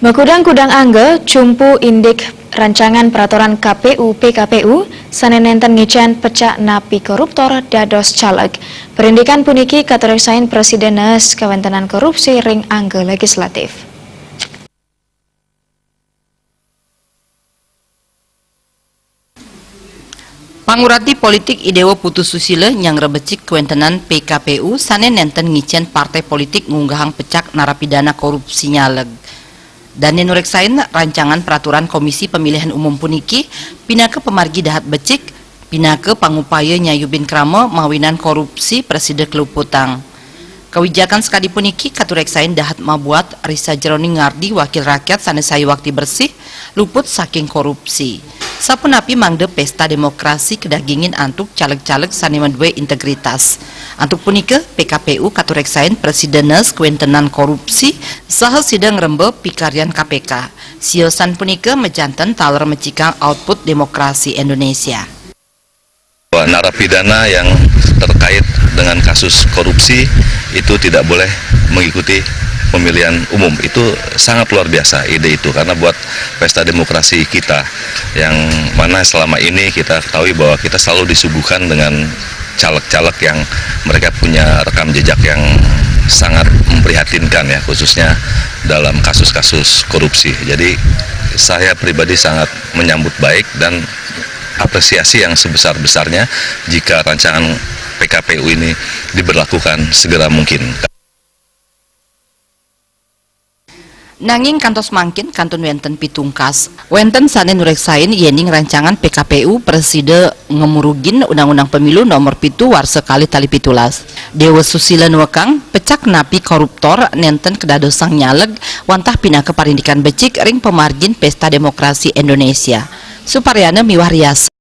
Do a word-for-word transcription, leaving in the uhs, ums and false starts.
Makudang-kudang angga cumpu indik rancangan peraturan K P U P K P U sané nénten ngicén pecak napi koruptor dados caleg. Parindikan puniki katureksain presidenes kawéntenan korupsi ring angga legislatif. Pangurati politik I Déwa Putu Susila nyanggra becik kawéntenan P K P U sané nénten ngicén partai politik ngunggahang pecak narapidana korupsi nyaleg. Dané nureksain rancangan peraturan Komisi Pemilihan Umum puniki pinaka pamargi dahat becik, pinaka pangupaya nyayubin krama mawinan korupsi prasida kluputang. Kawijakan sakadi puniki katureksain dahat mabuat ri sajeroning ngardi wakil rakyat sané sayuakti bersih, luput saking korupsi. Sapunapi mangda pésta démokrasi kadagingin antuk caleg-caleg sané madué integritas. Antuk punika, P K P U katureksain presidenes kawéntenan korupsi saha sida ngremba pikaryan K P K. Siosan punika majanten taler mecikang output démokrasi Indonesia. Bahwa narapidana yang terkait dengan kasus korupsi itu tidak boleh mengikuti pemilihan umum. Itu sangat luar biasa ide itu, karena buat pesta demokrasi kita yang mana selama ini kita ketahui bahwa kita selalu disuguhkan dengan caleg-caleg yang mereka punya rekam jejak yang sangat memprihatinkan, ya, khususnya dalam kasus-kasus korupsi. Jadi saya pribadi sangat menyambut baik dan apresiasi yang sebesar-besarnya jika rancangan P K P U ini diberlakukan segera mungkin. Nanging kantos mangkin kantun wénten pitungkas. Wénten sané nureksain yéning rancangan P K P U prasida ngamurugin Undang-Undang Pemilu Nomor Pitu warsa kalih tali pitulas. Déwa Susila nuekang, pecak napi koruptor nénten kadadosang nyaleg wantah pinaka parindikan becik ring pamargin pésta démokrasi Indonesia. Suparyana miwah riasa.